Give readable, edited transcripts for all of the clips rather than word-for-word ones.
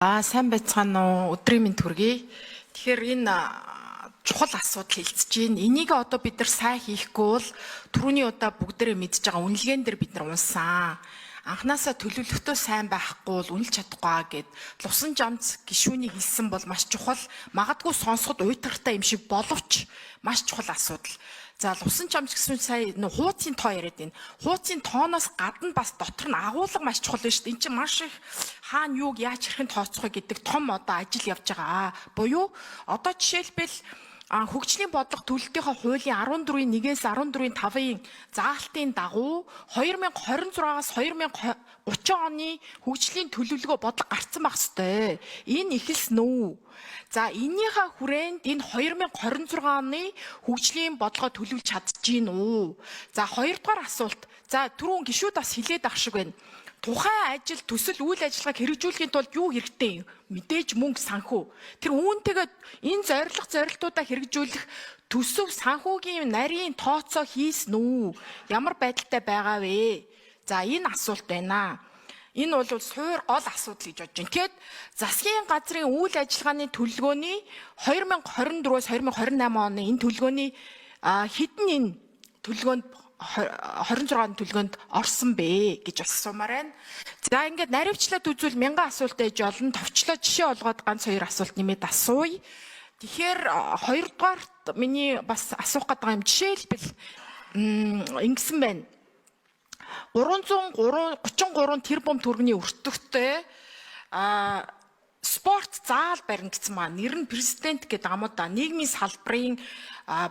Аа, сайн байцгаана уу? Өдрийн мэнд хүргэе. Тэгэхээр энэ чухал асуудал хэлцэж байна. Энийг одоо бид нар сайн хийхгүй бол түрүүний удаа бүгдээрээ мэдж байгаа үнэлгээн дээр бид нар унсан. Анханасаа төлөвлөлтөө сайн байхгүй бол үнэлж чадахгүй гэд Лусан жамц гишүүний хэлсэн бол маш чухал. Магадгүй сонсоход уйтгартай юм шиг боловч маш чухал асуудал. За, Лусан чамч гэсэн сая нөө хууцын тоо яриад байна. Хууцын тооноос гадна бас дотор нь агуулга маш чухал байна шүү дээ. Энд чинь маш их хаана юуг яаж хэрхэн тооцох вэ гэдэг том одоо ажил явж байгаа. Буюу одоо жишээлбэл хөгжлийн бодлого төлөлтийнхөө хуулийн 14-ийн 1-ээс 14-ийн 5-ын заалтын дагуу 2026-аас 2030 оны хөгжлийн төлөвлөгөө бодлого гарцсан байх ёстой. Энэ эхэлсэн үү? За, эннийхээ хүрээнд энэ 2026 оны хөгжлийн бодлогоо төлөвлөж чадж гин үү? За, хоёрдугаар асуулт. За, түрүүн гишүүд бас хилээд ах шиг байна. Тухайн ажил төсөл үйл ажиллагааг хэрэгжүүлэхийн тулд юу хэрэгтэй юм? Мэдээж мөнгө, санхүү. Тэр үүнтэйгээ энэ зорилго зорилтуудаа хэрэгжүүлэх төсөв санхүүгийн нарийн тооцоо хийсэн үү? Ямар байдалтай байгаа вэ? За, энэ асуулт байна. Энэ бол суур гол асуудал гэж бодож байна. Тэгэхэд засгийн газрын үйл ажиллагааны төлөвлөгөөний 2024-өөс 2028 оны энэ төлөвлөгөөний хэдэн энэ төлөвлөгөөнд 26 оны төлөвлөгөөнд орсон бэ гэж бас асуумаар байна. За, ингээд наривчлаад үзвэл мянган асуулт ээж олон, товчлоо жишээ олгоод ганц хоёр асуулт нэмээд асууя. Тэгэхээр хоёрдугаарт миний бас асуух гэдэг юм жишээлбэл ингэсэн байна. 333 тэрбум төгрөгийн өртөгтэй спорт заал барина гэсэн маа. Нэр нь президент гэдэг амуудаа нийгмийн салбарын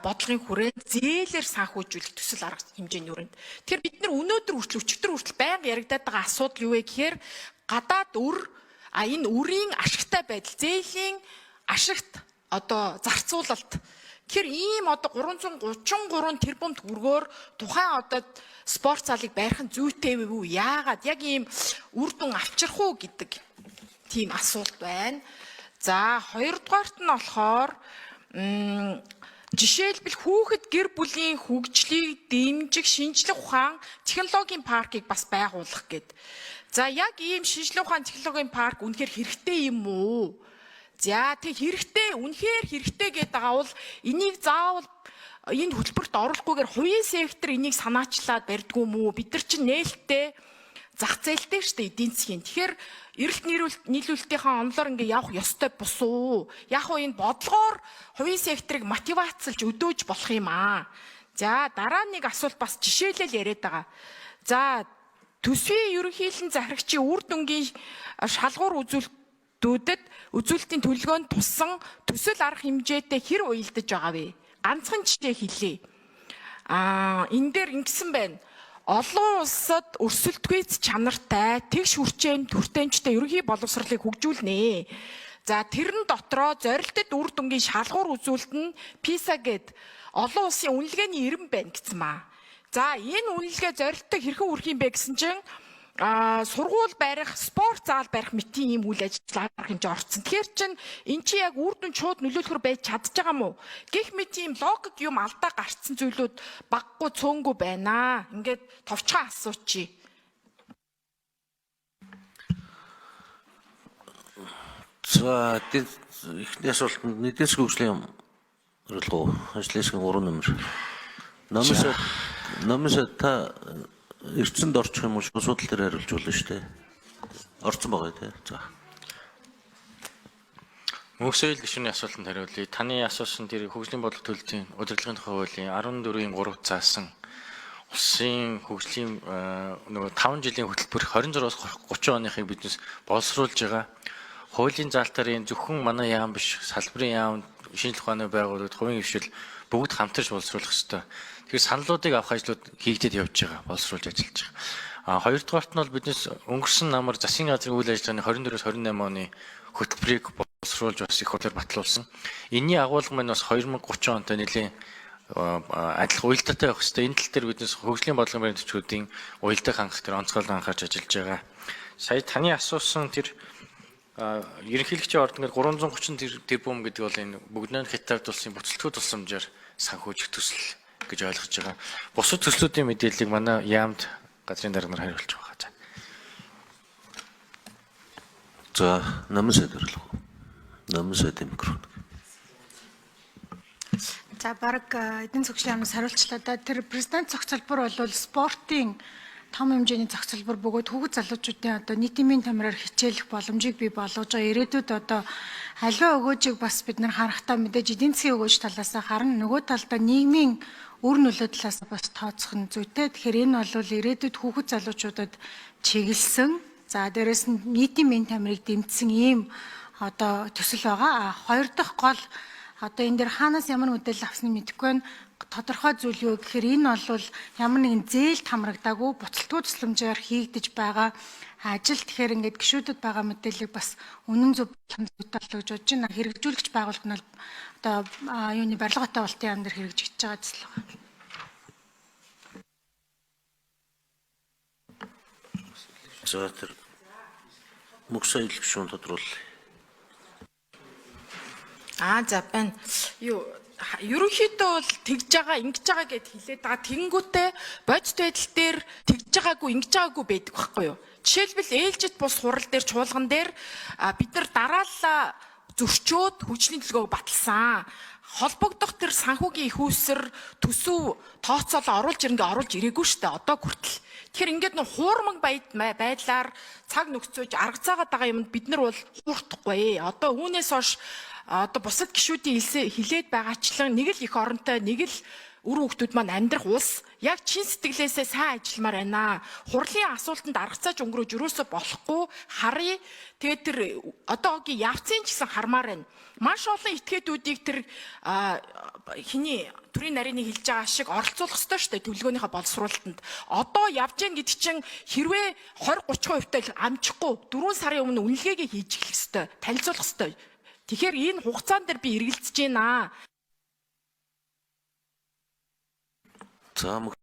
бодлогын хүрээнд зээлээр санхүүжүүлэх төсөл арга хэмжээний өрөөнд. Тэгэхээр бид нар өнөөдөр хүртэл өчигдөр хүртэл байнга яригадаад байгаа асуудал юу вэ гэхээр гадаад үр, энэ үрийн ашигтай байдал, зээлийн ашигт одоо зарцуулалт. Тэгэхээр ийм одоо 333 тэрбум төгрөгөөр тухайн одоо спорт залыг барих нь зүйтэй вэ? Яагаад яг ийм үр дүн авчрах уу гэдэг тийм асуулт байна. За, хоёрдугаарт нь болохоор жишээлбэл хүүхэд гэр бүлийн хөгжлийг дэмжих шинжлэх ухаан технологийн паркийг бас байгуулах гэд. За, яг ийм шинжлэх ухаан технологийн парк үнэхээр хэрэгтэй юм уу? За, тэг хэрэгтэй, үнэхээр хэрэгтэй гэдэг байгаа бол энийг заавал энэ хөтөлбөрт оруулахгүйгээр хувийн сектор энийг санаачлаад барьдгүй юм уу? Бид нар чинь нээлттэй зах зээлтэй шүү дээ эдийн засгийн. Тэгэхээр эрэлт нийлүүлэлтийнхаа онолоор ингээ явах ёстой бус уу? Яг уу энэ бодлогоор хувийн секторыг мотивацлж өдөөж болох юм аа. За, дараа нэг асуулт бас жишээлэл яриад байгаа. За, төсвийн ерөнхийлөн захирагчийн үр дүнгийн шалгуур үзүүлэлтүүдэд үзүүлэлтийн төлөвлөгөөнд туссан төсөл арга хэмжээтэй хэр уялдаж байгаа вэ? Ганцхан жишээ хэлье. Энэ дээр ингэсэн байна. Олон улсад өрсөлдөхүйц чанартай, тэгш хүрчээн, төртөмжтэй ерөнхий боловсролыг хөгжүүлнэ. За, тэрэн дотроо зорилтод үр дүнгийн шалгуур үзүүлэлт нь PISA гэд олон улсын үнэлгээний эрен байна гэсэн маа. За, энэ үнэлгээ зорилттой хэрхэн хүрэх юм бэ гэсэн чинь сургууль барих, спорт заал барих мэтийн ийм үйл ажиллагаа арга хэмжээ орцсон. Тэгэхээр чин эн чинь яг үр дүн шууд нөлөөлөхөр байж чадж байгаа мó? Гэх мэт ийм логик юм алдаа гарцсан зүйлүүд баггүй цөөнгүй байна. Ингээд товчхон асуучи. За, эхний асуултанд эдийн засгийн хөгжлийн хариулах уу? Ажлын хэсгийн 3 номер. Номос та эрдэсэнд орчих юм уу? Асуудал дээр хариулж болно шүү дээ. Орцсон байгаа тий. За. Мөнх соёл гишүүний асуултанд хариулъя. Таны асуусан тэр хөгжлийн бодлого төлөлтийн удирдлагын тухай хуулийн 14-ийн 3 заасан улсын хөгжлийн нөгөө 5 жилийн хөтөлбөр 26-аас 30 оныхыг биднес боловсруулж байгаа. Хуулийн заалтаар энэ зөвхөн манай яам биш, салбарын яам, шинжлэх ухааны байгууллагууд, хувийн хвшил бүгд хамтарч боловсруулах ёстой. Тэгэхээр саналуудыг авах ажлууд хийгдээд явж байгаа, боловсруулж ажиллаж байгаа. Хоёрдугаарт нь бол биднес өнгөрсөн намар засгийн газрын үйл ажиллагааны 24-өөс 28 оны хөтөлбөрийг боловсруулж бас их хурлаар батлуулсан. Энийний агуулга маань бас 2030 онтой нэлээн адилхан уялдаатай байх хэрэгтэй. Энэ тал дээр биднес хөгжлийн бодлогын баримт бичгүүдийн уялдааг хангах дээр онцгойлон анхаарч ажиллаж байгаа. Сая таны асуусан тэр ерөнхийлөгчийн ордоноор 330 тэрбум гэдэг бол энэ бүгд нь Хятад улсын буцалтгүй тусламжаар санхүүжих төсөл гэж ойлгож байгаа. Бусад төслүүдийн мэдээллийг манай яамд газрын дарга нар хариулж байгаа. За, намын сайд хариулах уу? Намын сайдын микрофон. За, баг эдийн засгийн яамнаас хариулчлаа да. Тэр президент зохицолбор бол спортын том хэмжээний зохицолбор бөгөөд хүүхэд залуучуудын одоо нийтийн тамираар хичээлэх боломжийг бий болгож байгаа. Ирээдүйд одоо аливаа өгөөжийг бас бид нар харахтаа мэдээж эдийн засгийн өгөөж талаас харна. Нөгөө талдаа нийгмийн үр нөлөө талаас бас тооцох нь зүйтэй. Тэгэхээр энэ бол ирээдүйд хүүхэд залуучуудад чиглэсэн, за, дээрэс нь нийтийн мэнд тамирыг дэмжсэн ийм одоо төсөл байгаа. А хоёр дахь гол одоо энэ дээр хаанаас ямар мэдээлэл авсныг мэдэхгүй байна. Тодорхой зүйл юу гэхээр энэ бол ямар нэгэн зээлд хамрагдаагүй, буцалтгүй тусламжаар хийгдэж байгаа ажил. Тэгэхээр ингээд гишүүдэд байгаа мэдээллийг бас үнэн зөв болох зүйтэй болоо гэж бодож байна. Хэрэгжүүлэгч байгууллага нь бол одоо юуны барилгатай болтын яам дээр хэрэгжиж байгаа ажил байна. За, тэр мөксөн ил гишүүн тодруулъя. Аа, за, байна. Юу, ерөнхийдөө бол тэгж байгаа, ингэж байгаа гэд хэлээд байгаа. Тэгэнгүүтээ бодит байдал дээр тэгж байгаагүй, ингэж байгаагүй байдаг байхгүй юу? Жишээлбэл, ээлжит бус хурал дээр, чуулган дээр бид нар дараалал зөрчөөд хөгжлийн төлөвлөгөөг баталсан. Холбогдох тэр санхүүгийн их үүсэр төсөв тооцоолоо оруулж ирэнгээ оруулж ирээгүй шүү дээ одоо хүртэл. Тэгэхээр ингээд нөх хуурмаг байдлаар цаг нөхцөж арга заагаад байгаа юмд бид нар бол хууртахгүй. Одоо үүнээс хойш одоо бусад гишүүдийн хэлээд байгаачлан нэг л эх оронтой, нэг л үр хүүхдүүд маань амьдрах улс яг чин сэтгэлээсээ сайн ажилламаар байна. Хурлын асуултанд арга зааж өнгөрөөж юусоо болохгүй харъя. Тэгээд тэр одоогийн явцын ч гэсэн хармаар байна. Маш олон этгээдүүдийг тэр хиний төрийн нарийн хэлж байгаа шиг оролцуулах ёстой шүү дээ төлөвлөгөөнийхөө боловсруулалтанд. Одоо явж гин гэдэг чинь хэрвээ 20 30% тай амжихгүй 4 сарын өмнө үнэлгээгээ хийж эхлэх ёстой, танилцуулах ёстой. Тэгэхээр энэ хугацаан дээр би эргэлзэж байна. За.